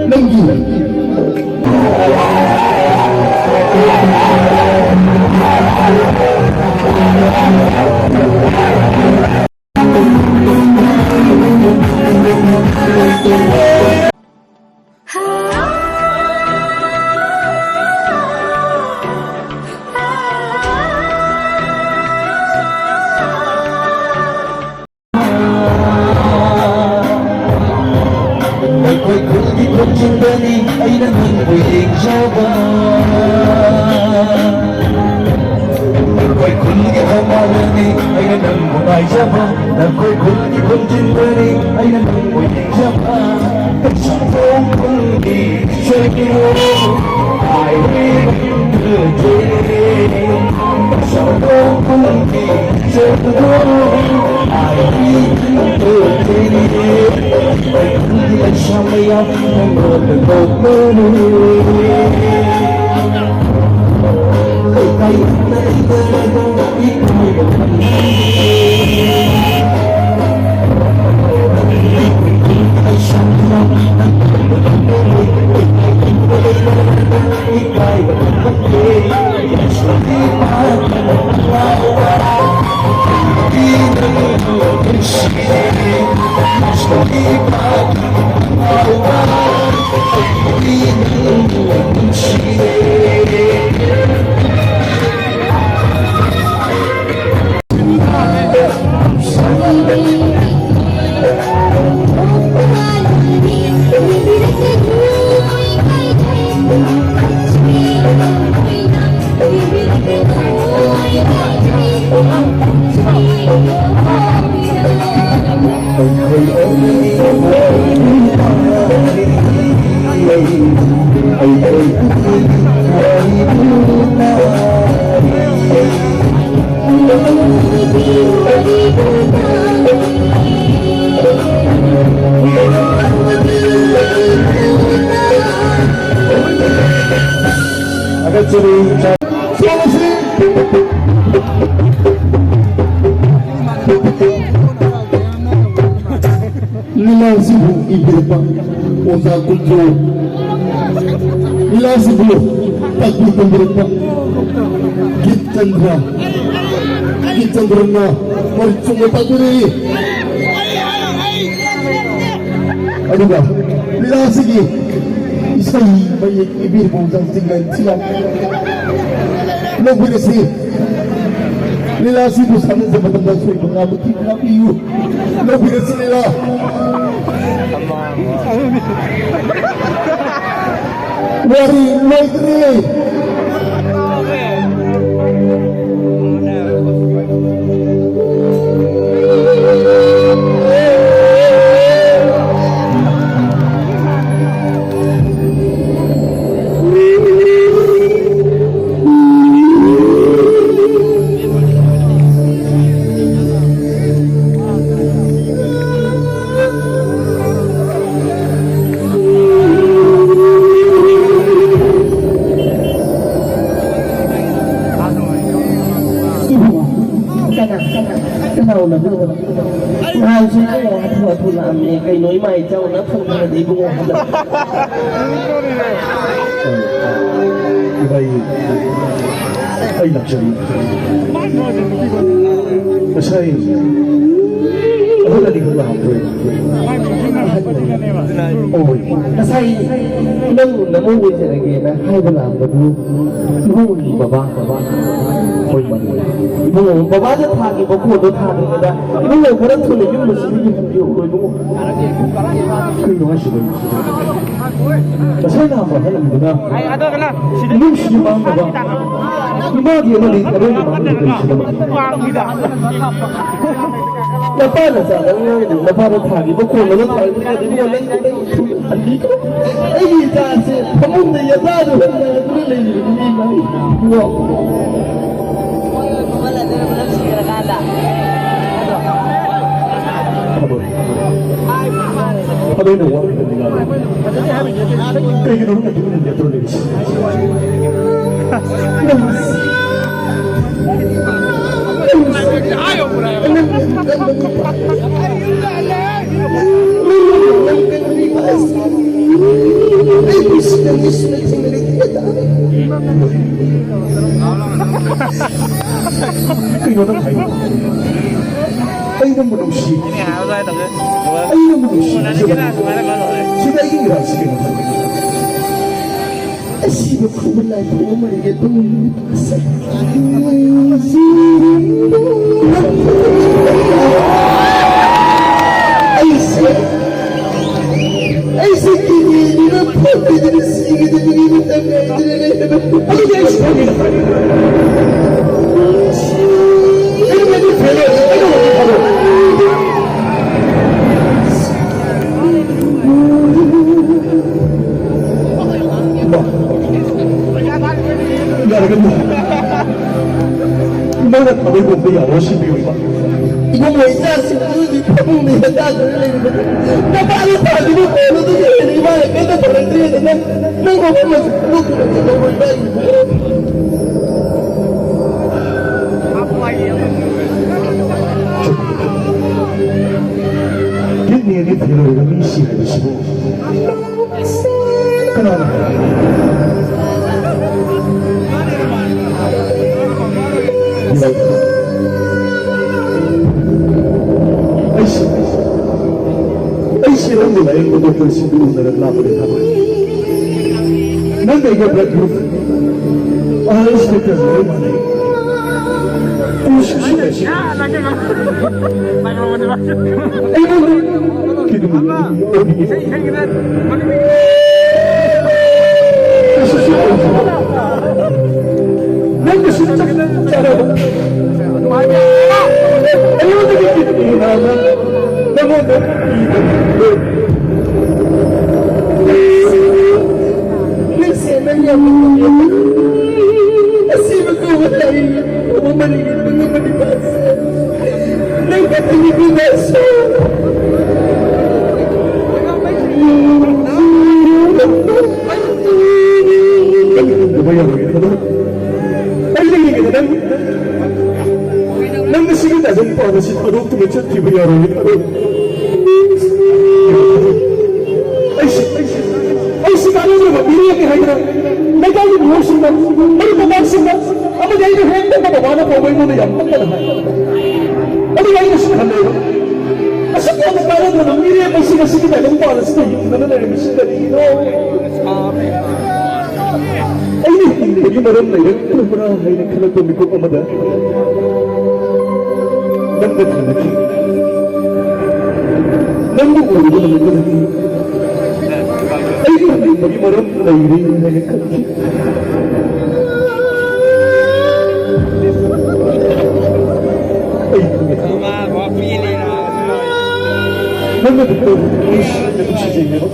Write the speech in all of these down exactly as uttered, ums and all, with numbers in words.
ꯅꯪꯒꯤ ꯑꯩꯈꯣꯏ ꯈꯨꯜꯒꯤ ꯈꯨꯟꯁꯤꯡꯗꯅꯤ ꯑꯩꯅ ꯅꯪꯕꯨ ꯌꯦꯡꯖꯕ꯫ ꯑꯩꯈꯣꯏ ꯈꯨꯜꯒꯤ ꯊꯧꯕꯥꯜꯗꯅꯤ ꯑꯩꯅ ꯅꯪꯕꯨ ꯉꯥꯏꯖꯕ꯫ ꯅꯈꯣꯏ ꯈꯨꯜꯒꯤ ꯈꯨꯟꯁꯤꯡꯗꯅꯤ ꯑꯩꯅ ꯅꯪꯕꯨ ꯌꯦꯡꯖꯕ꯫ ꯀꯩꯁꯥꯝꯊꯣꯡ ꯈꯨꯜꯒꯤ ꯏꯆꯦꯜ ꯏꯔꯣ, ꯍꯥꯏꯋꯦ ꯈꯨꯜ ꯆꯦꯜꯂꯤ꯫ ꯊꯥꯒꯠꯆꯔꯤ꯫ ꯂꯤꯂꯥꯁꯤꯕꯨ ꯏꯕꯤꯔꯛꯄ ꯑꯣꯖꯥ ꯀꯨꯟꯖꯣ, ꯂꯤꯂꯥꯁꯤꯕꯨ ꯇꯥꯛꯄꯤ ꯇꯝꯕꯤꯔꯛꯄ ꯒꯤꯠꯆꯟꯗ꯭ꯔ, ꯒꯤꯠꯆꯟꯗ꯭ꯔꯅ ꯃꯔꯤꯛ ꯆꯨꯝꯅ ꯇꯥꯛꯄꯤꯔꯛꯏ꯫ ꯑꯗꯨꯒ ꯂꯤꯂꯥꯁꯤꯒꯤ ꯏꯁꯩ ꯃꯌꯦꯛ ꯏꯕꯤꯔꯤꯕ ꯑꯣꯖꯥ ꯆꯤꯡꯂꯦꯟ ꯊꯤꯌꯥꯝ ꯂꯧꯕꯤꯔꯁꯤ꯫ ꯂꯤꯂꯥꯁꯤꯕꯨ ꯁꯥꯟꯅꯖꯕ ꯃꯇꯝꯗ ꯑꯁꯣꯏꯕ ꯉꯥꯃꯨꯛꯇꯤ ꯉꯥꯛꯄꯤꯌꯨ꯫ ꯂꯧꯕꯤꯔꯁꯤ ꯂꯤꯂꯥ꯫ ꯋꯥꯔꯤ ꯂꯣꯏꯗ꯭ꯔꯤ꯫ ꯏꯕꯨꯡꯉꯣ, ꯀꯅꯥ, ꯀꯅꯥ, ꯀꯅꯥ ꯎꯅꯕꯤꯔꯨꯕꯅꯣ? ꯅꯍꯥꯟꯁꯨ ꯏꯕꯨꯡꯉꯣ ꯍꯥꯊꯨ ꯍꯥꯊꯨ ꯂꯥꯛꯑꯝꯃꯦ꯫ ꯀꯩꯅꯣ ꯏꯃꯥ ꯏꯆꯥ ꯎꯅ ꯐꯪꯗ꯭ꯔꯗꯤ ꯏꯕꯨꯡꯉꯣ ꯍꯟꯗꯛ꯫ ꯏꯃꯥ, ꯑꯩ ꯂꯥꯛꯆꯔꯤ꯫ ꯉꯁꯥꯏ ꯑꯍꯜ ꯑꯅꯤꯈꯛ ꯂꯥꯛꯑꯝꯕ꯭ꯔꯣ? ꯑꯣ, ꯉꯁꯥꯏ ꯅꯪ ꯅꯃꯧ ꯑꯣꯏꯖꯔꯒꯦꯅ ꯍꯥꯏꯕ ꯂꯥꯛꯑꯝꯕꯗꯨ ꯏꯕꯨꯡꯒꯤ ꯕꯕꯥ, ꯕꯕꯥ꯫ ꯍꯣꯏ, ꯃꯥꯅꯤ꯫ ꯏꯕꯨꯡꯉꯣ, ꯕꯕꯥꯗ ꯊꯥꯈꯤꯕ ꯈꯣꯟꯗꯣ ꯊꯥꯗ꯭ꯔꯤꯉꯩꯗ ꯏꯕꯨꯡꯉꯣ ꯈꯔ ꯊꯨꯅ ꯌꯨꯝ ꯑꯁꯤꯗꯒꯤ ꯍꯟꯕꯤꯔꯛꯎ, ꯏꯕꯨꯡꯉꯣ꯫ ꯀꯩꯅꯣ ꯍꯥꯏꯁꯤꯕꯣ? ꯉꯁꯥꯏ ꯂꯥꯛꯑꯝꯕ ꯑꯍꯜ ꯑꯅꯤꯗꯨꯅ ꯏꯃꯨꯡꯁꯤꯒꯤ ꯃꯥꯡꯅꯕ ꯏꯃꯥꯒꯤ ꯑꯃꯗꯤ ꯏꯕꯨꯡꯒꯤ ꯃꯥꯡꯅꯕ ꯀꯔꯤꯁꯤꯅ ꯅꯄꯥꯅ ꯆꯥꯗ ꯉꯥꯏꯔꯤ, ꯅꯄꯥꯅ ꯊꯥꯈꯤꯕ ꯈꯣꯟꯗꯨꯅ ꯊꯥꯈꯤꯕ ꯈꯣꯟꯗꯨꯅ ꯅꯪ, ꯅꯪ ꯊꯨꯅ ꯍꯟꯕꯤꯈ꯭ꯔꯣ꯫ ꯑꯩꯒꯤ ꯏꯆꯥꯁꯦ ꯐꯃꯨꯡꯗ ꯌꯦꯇꯥꯗꯨꯅ ꯅꯥꯗꯨꯅ ꯂꯩꯔꯤꯕꯅꯤ ꯏꯃꯥ꯫ ꯐꯗꯣꯏ꯫ ꯐꯗꯣꯏꯅ ꯋꯥ ꯈꯛꯇ ꯉꯥꯡꯉꯤ꯫ ꯀꯩꯒꯤꯅꯣ ꯅꯪꯅ ꯇꯨꯃꯤꯟꯅ ꯂꯦꯞꯇꯨꯅ ꯂꯩꯔꯤꯁꯤ? ꯅꯪ ꯀꯔꯤ ꯋꯥꯁꯤ? ꯑꯩ ꯄꯨꯟꯁꯤꯗ ꯃꯤꯁꯤꯅ ꯊꯦꯡꯅꯔꯤꯗꯦꯗ꯫ ꯀꯩꯅꯣ ꯅꯪ ꯍꯥꯏꯗꯣ? ꯑꯩ ꯅꯪꯕꯨ ꯅꯨꯡꯁꯤ꯫ ꯑꯩ ꯅꯪꯕꯨ ꯅꯨꯡꯁꯤ꯫ ꯁꯤꯗ ꯑꯩꯒꯤ ꯏꯔꯥꯜꯁꯤ ꯀꯩꯅꯣ? ꯑꯁꯤꯕ ꯐꯥꯎꯕ ꯂꯥꯏꯐꯥꯎ ꯑꯃ ꯂꯩꯒꯦ ꯇꯧꯔꯤꯕꯅꯤ꯫ ꯑꯩꯁꯦ, ꯑꯩꯁꯦ ꯀꯤꯗꯅꯤꯅ ꯐꯠꯇꯗꯅ ꯁꯤꯒꯗꯕꯒꯤ ꯃꯇꯝ ꯉꯥꯏꯗꯅ ꯂꯩꯔꯕꯅꯤ꯫ ꯑꯗꯨꯗꯤ ꯑꯩꯁꯨ ꯐꯪꯉꯤꯅ꯫ ꯑꯩꯅꯗꯤ ꯐꯦꯜ ꯑꯣꯏꯔꯦ꯫ ꯑꯩꯅ ꯐꯪꯉꯤ ꯐꯪꯉꯤ꯫ ꯏꯃꯥ, ꯌꯥꯔꯒꯅꯤ꯫ ꯏꯃꯥꯅ ꯊꯥꯗꯣꯏ ꯄꯣꯛꯄ ꯌꯥꯔꯣ ꯁꯤꯕꯤꯌꯨ, ꯏꯃꯥ꯫ ꯏꯕꯨꯡꯉꯣ, ꯏꯆꯥꯁꯤꯡ ꯑꯗꯨꯗꯤ ꯐꯃꯨꯡꯗ ꯍꯦꯟꯗꯥꯗꯨꯅ ꯂꯩꯔꯤꯕꯅꯤ꯫ ꯅꯄꯥꯅ ꯊꯥꯗꯨꯅ ꯀꯣꯟ ꯑꯗꯨꯒꯤ ꯍꯦꯟꯅ ꯏꯃꯥꯅ ꯀꯩꯝꯇ ꯊꯣꯔꯛꯇ꯭ꯔꯦꯗꯅ ꯅꯪ ꯃꯐꯝ ꯑꯁꯤ ꯊꯥꯗꯣꯛꯇꯨꯅ ꯆꯠꯂꯣ, ꯏꯃꯥ꯫ ꯀꯤꯗꯅꯤ ꯑꯅꯤ ꯐꯦꯜ ꯑꯣꯏꯔꯕ ꯃꯤꯁꯤ ꯍꯥꯏꯕꯁꯤꯕꯨ ꯀꯅꯥꯅ? ꯑꯩꯁꯦ, ꯑꯩꯁꯦ ꯅꯪꯒꯤ ꯂꯥꯌꯦꯡꯕ ꯗꯣꯛꯇꯔꯁꯤꯡꯗꯨ ꯎꯅꯔ ꯂꯥꯛꯄꯅꯤ ꯊꯥꯕ꯫ ꯅꯪꯒ ꯑꯩꯒ ꯕ꯭ꯂꯗ ꯒ꯭ꯔꯨꯞ ꯑꯥꯏ ꯑꯦꯁ ꯅꯠꯇ꯭ꯔꯒ ꯂꯣꯏ ꯃꯥꯟꯅꯩ꯫ ꯀꯨꯁꯨꯁꯨ ꯂꯩꯁꯤ꯫ ꯑꯩꯉꯣꯟꯗ ꯀꯩꯗꯧꯕꯒꯤ ꯑꯣꯏꯕꯤꯒꯦ? ꯅꯪꯒꯁꯨ ꯆꯞ ꯆꯥꯔꯕ꯫ ꯑꯩꯉꯣꯟꯗꯒꯤ ꯀꯤꯗꯅꯤ ꯅꯥꯕ ꯅꯪꯉꯣꯟꯗ ꯄꯤꯕ꯫ ꯅꯪꯁꯦ ꯅꯪ ꯌꯥꯝꯅ ꯅꯨꯡꯉꯥꯏꯕ꯫ ꯑꯁꯤꯕ ꯀꯧꯕ ꯂꯥꯏꯔꯤ꯫ ꯀꯧꯕ ꯃꯅꯤꯒꯤ ꯇꯨꯡ ꯑꯃꯗꯤ ꯄꯥꯁ꯫ ꯅꯪ ꯈꯛꯇꯅꯤ ꯄꯤꯕꯁꯨ꯫ ꯅꯪ ꯌꯥꯔꯣꯏ ꯊꯥꯗꯣꯛ꯫ ꯑꯩ ꯂꯩꯔꯤꯉꯩꯗ ꯅꯪ, ꯅꯪ ꯉꯁꯤꯒꯤ ꯇꯥꯏꯕꯪ ꯄꯥꯟ ꯑꯁꯤ ꯊꯥꯗꯣꯛꯇꯨꯅ ꯆꯠꯈꯤꯕ ꯌꯥꯔꯣꯏ ꯊꯥꯗꯣꯛ꯫ ꯂꯩꯀꯥꯏꯒꯤ ꯃꯤꯑꯣꯏꯁꯤꯡꯅ, ꯃꯔꯨꯞ ꯃꯄꯥꯡꯁꯤꯡꯅ, ꯑꯃꯗꯤ ꯑꯩꯅ ꯍꯦꯛ ꯄꯣꯛꯄ ꯕꯕꯥꯅ ꯐꯥꯎꯕ ꯑꯩꯉꯣꯟꯗ ꯌꯥꯝ ꯄꯛꯇꯅ ꯍꯥꯏ꯫ ꯑꯗꯨꯒ ꯑꯩꯅꯁꯨ ꯈꯜꯂꯦꯕ, ꯑꯁꯨꯛ ꯌꯥꯝꯅ ꯀꯥꯟꯅꯗꯅ ꯃꯤꯔꯦꯞ ꯑꯁꯤ ꯉꯁꯤꯒꯤ ꯇꯥꯏꯕꯪ ꯄꯥꯜ ꯑꯁꯤꯗ ꯍꯤꯡꯗꯨꯅ ꯂꯩꯔꯝꯃꯤꯁꯤ ꯀꯔꯤꯒꯤꯅꯣ? ꯑꯩꯅ ꯍꯤꯡꯕꯒꯤ ꯃꯔꯝ ꯂꯩꯔꯛꯇ꯭ꯔꯕ꯭ꯔꯥ ꯍꯥꯏꯅ ꯈꯜꯂꯛꯄ ꯃꯤꯀꯨꯞ ꯑꯃꯗ, ꯅꯪꯒ ꯊꯦꯡꯅꯈꯤ꯫ ꯅꯪꯕꯨ ꯎꯔꯨꯕ ꯅꯨꯃꯤꯠꯇꯨꯗꯒꯤ ꯑꯩꯒꯤ ꯍꯤꯡꯕꯒꯤ ꯃꯔꯝ ꯂꯩꯔꯦ ꯍꯥꯏꯅ ꯈꯟꯈꯤ꯫ ꯑꯩ ꯈꯪꯉꯦ꯫ ꯅꯪꯅ ꯗꯣꯛꯇꯔꯕꯨ ꯊꯃꯣꯏ ꯁꯦꯡꯅ ꯅꯨꯡꯁꯤꯖꯩ ꯍꯥꯏꯕ꯫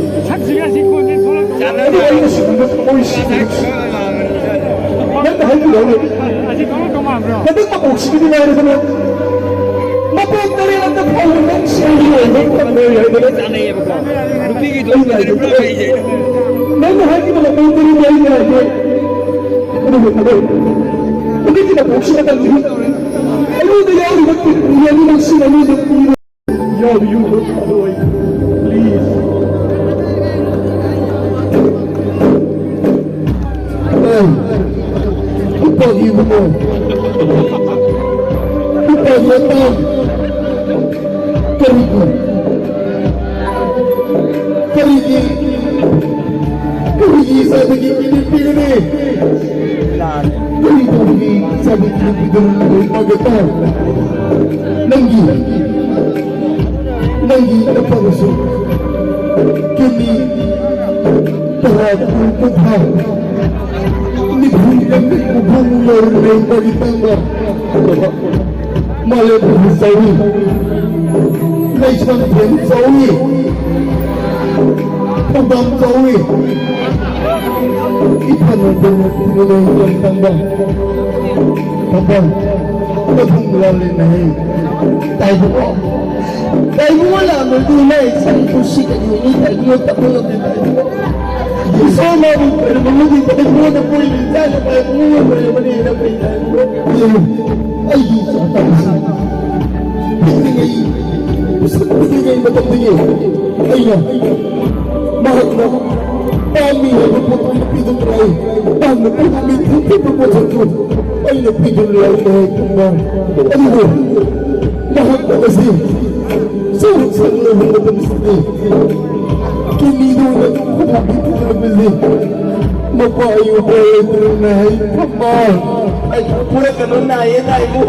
ꯑꯗꯨ ꯑꯩꯅ ꯁꯤꯒꯨꯝꯕ ꯊꯃꯣꯏ ꯁꯦꯡꯅ ꯅꯨꯡꯁꯤ꯫ ꯅꯪꯅ ꯍꯥꯏꯕꯤꯔꯛꯎꯅꯦ꯫ ꯅꯪ ꯃꯀꯣꯛꯁꯤꯒꯤꯗꯤ ꯉꯥꯏꯔꯦꯗꯅ꯫ ꯃꯄꯣꯛ ꯇꯔꯦꯠ ꯑꯝꯇ ꯐꯥꯎꯕ ꯅꯪ ꯁꯦꯡꯅ ꯂꯣꯏꯕ ꯐꯪꯂꯣꯏ ꯍꯥꯏꯕ ꯅꯪ꯫ ꯅꯨꯄꯤꯒꯤ ꯑꯩ ꯉꯥꯏꯕ ꯇꯥꯔꯦ꯫ ꯅꯪꯅ ꯍꯥꯏꯈꯤꯕ ꯃꯄꯣꯛ ꯇꯔꯦꯠꯇꯣ ꯑꯩ ꯉꯥꯏꯒꯦ꯫ ꯑꯗꯨꯕꯨ ꯊꯕꯛ ꯍꯧꯖꯤꯛꯀꯤ ꯃꯄꯣꯛꯁꯤꯗ ꯀꯜꯂꯤ꯫ ꯑꯩꯉꯣꯟꯗ ꯌꯥꯎꯔꯤꯕ ꯀꯤꯠꯅꯤ ꯑꯅꯤꯃꯛꯁꯤꯅ ꯑꯅꯤꯃꯛ ꯄꯤꯔꯣ꯫ ꯌꯥꯎꯔꯤꯕ ꯊꯋꯥꯏ, please꯫ ꯑꯦ, ꯎꯄꯥꯒꯤ ꯏꯕꯨꯡꯉꯣ꯫ ꯎꯄꯥꯒꯤ ꯑꯇꯥ꯫ ꯀꯔꯤꯒꯤ? ꯀꯔꯤꯒꯤ? ꯀꯔꯤꯒꯤ ꯏꯆꯥꯗꯒꯤ ꯀꯤꯗꯅꯤ ꯄꯤꯒꯅꯤ? ꯀꯔꯤ ꯇꯧꯕꯒꯤ ꯏꯆꯥꯗꯒꯤ ꯀꯤꯗꯅꯤ ꯄꯤꯒꯅꯤ? ꯅꯪꯒꯤ, ꯅꯪꯒꯤ ꯑꯐꯕꯁꯨ ꯀꯤꯗꯅꯤ ꯇꯔꯥ, ꯀꯨꯟ, ꯀꯨꯟꯊ꯭ꯔꯥ, ꯅꯤꯐꯨ, ꯌꯥꯡꯈꯩ, ꯍꯨꯝꯐꯨ ꯂꯩꯔꯝꯕꯒꯤ ꯇꯥꯡꯕ꯫ ꯃꯥꯂꯦꯝ ꯆꯥꯎꯏ, ꯂꯩꯁꯥꯡꯊꯦꯝ ꯆꯥꯎꯏ, ꯊꯧꯗꯥꯝ ꯆꯥꯎꯏ, ꯏꯐꯅ ꯇꯧꯅ ꯇꯝꯕ ꯇꯝꯕ ꯃꯐꯝ ꯂꯥꯜꯂꯦꯅ ꯍꯥꯏ꯫ ꯇꯥꯏꯕꯨꯡꯉꯣ, ꯇꯥꯏꯕꯨꯡꯉꯣ ꯂꯥꯛꯂꯗꯤ ꯏꯃꯥ ꯏꯆꯥꯒꯤ ꯄꯨꯟꯁꯤ ꯀꯔꯤ ꯑꯣꯏꯅꯤ? ꯇꯥꯏꯕꯨꯡꯉꯣ ꯇꯝꯕ ꯉꯝꯗꯦ ꯇꯥꯏꯕꯨꯡꯉꯣ꯫ ꯏꯁꯣꯔ ꯃꯥꯕꯨ ꯈꯣꯏꯔꯝꯕꯗꯤ ꯇꯥꯏꯕꯨꯡꯉꯣꯅ ꯄꯣꯛꯏꯕ ꯏꯆꯥꯅ ꯇꯥꯏꯕꯨꯡꯉꯣ ꯈꯣꯏꯔꯝꯕꯅꯤ ꯍꯥꯏꯅ ꯐꯩ ꯇꯥꯏꯕꯨꯡꯉꯣ꯫ ꯑꯩꯒꯤ ꯏꯆꯥ ꯇꯥꯕꯁꯤ ꯄꯤꯛꯂꯤꯉꯩ, ꯄꯤꯁꯛ ꯄꯤꯛꯂꯤꯉꯩ ꯃꯇꯝꯗꯒꯤ ꯑꯩꯅ ꯃꯍꯥꯛꯅ ꯄꯥꯝꯃꯤ ꯍꯥꯏꯕ ꯄꯣꯠꯇꯨ ꯄꯤꯗꯨꯅ ꯂꯩ꯫ ꯃꯍꯥꯛꯅ ꯄꯨꯝꯅꯃꯛ ꯊꯝꯕꯤꯕ ꯄꯣꯠꯁꯛꯇꯨ ꯑꯩꯅ ꯄꯤꯗꯨꯅ ꯂꯩ ꯍꯥꯏ ꯈꯪꯕ꯫ ꯑꯗꯨꯕꯨ ꯃꯍꯥꯛ ꯑꯁꯤ ꯆꯥꯎꯔꯛ ꯁꯥꯡꯅ ꯂꯨꯍꯣꯡꯕ ꯃꯇꯝꯁꯤꯗꯤ ꯀꯤꯗꯅꯤꯗ ꯑꯣꯏꯅ ꯈꯨꯗꯣꯡ ꯄꯤꯗꯨꯅ ꯂꯩꯕꯁꯤ ꯃꯄꯥ ꯑꯌꯨꯛ ꯄꯥꯏꯔꯗꯨꯅ ꯍꯩ ꯐꯝꯕ꯫ ꯑꯩ ꯐꯨꯔꯛꯀꯅꯨ, ꯅꯥꯏꯌꯦ, ꯅꯥꯏꯌꯦ꯫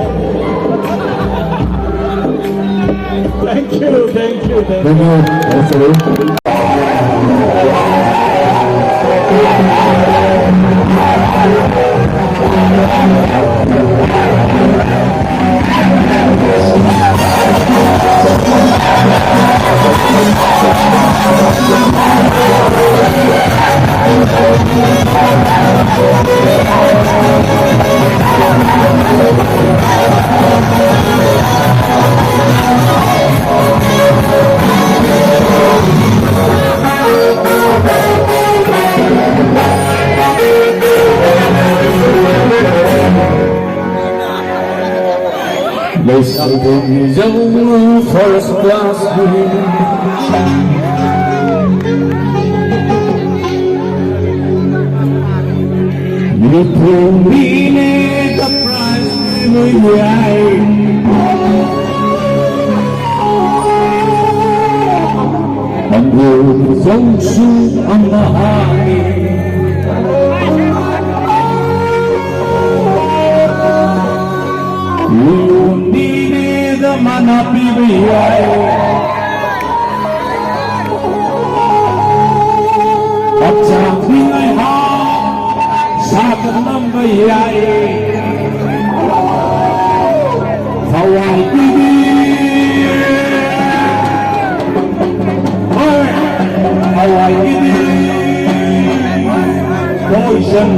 Thank you, thank you, thank you. ధన్యవాదాలు. Ladies and gentlemen, first class. You told me the price we were right. And you don't shoot on the high. You need the mana P B I. Acha ni ngai ha, sa ka nam ba yai. Hawai P B I. Hawai P B I. Poison.